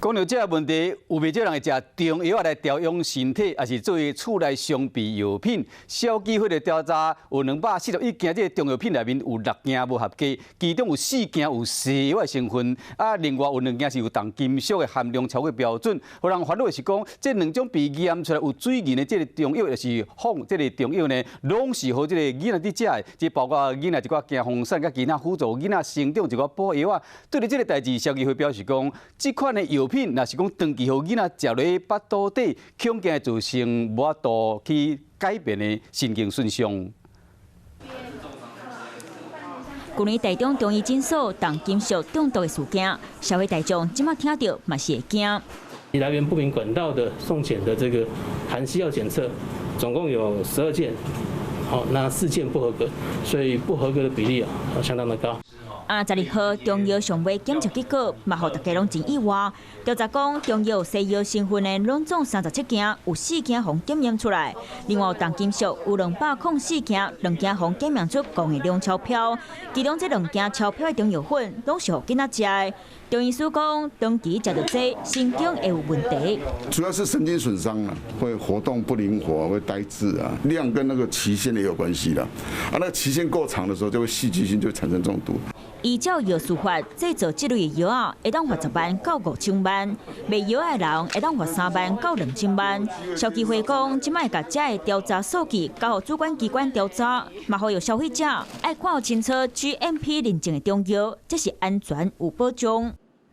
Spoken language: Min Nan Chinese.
講著這個問題，有袂少人會食中藥來調養身體，抑是做為厝內常備藥品。消基會的調查有241件，這個中藥品內面有六件無合格，其中有四件有西藥的成分，啊，另外有兩件是有重金屬的含量超過標準。予人煩惱的是講，這兩種被驗出來有水銀的這個中藥，就是仿這個中藥呢，攏是予這個囡仔佇食的，這包括囡仔一寡驚風散，佮其他輔助囡仔成長一寡補藥啊。對於這個代誌，消基會表示講，這款的藥品，若是講長期予囡仔食落腹肚底，恐驚會造成無法度去改變的神經損傷。舊年台中中醫診所重金屬中毒的事件，社會大眾這馬聽著嘛是會驚。來源不明管道的送檢的這個含西藥檢測，總共有12件，好，那4件不合格，所以不合格的比例啊，相當的高。啊，12號中藥上尾檢測結果，嘛，予大家攏真意外。調查講，中藥西藥成分的攏總37件，有四件予檢驗出來。另外，重金屬有204件，兩件予檢驗出汞的量超標。其中這兩件超標的中藥粉，攏是予囡仔食的。中醫師講，長期食著這，神經會有問題。主要是神經損傷啊，會活動不靈活，會呆滯啊。量跟那個期限也有關係啦。啊，那個期限過長的時候，就會細菌性就產生中毒。依照藥師法，製造這類的藥仔，會當罰10萬到5000萬；賣藥的人會當罰3萬到2000萬。消基會講，這擺會共這个調查數據交予主管機關調查，嘛呼籲消費者愛看清楚 GMP 認證的中藥，才是安全有保障。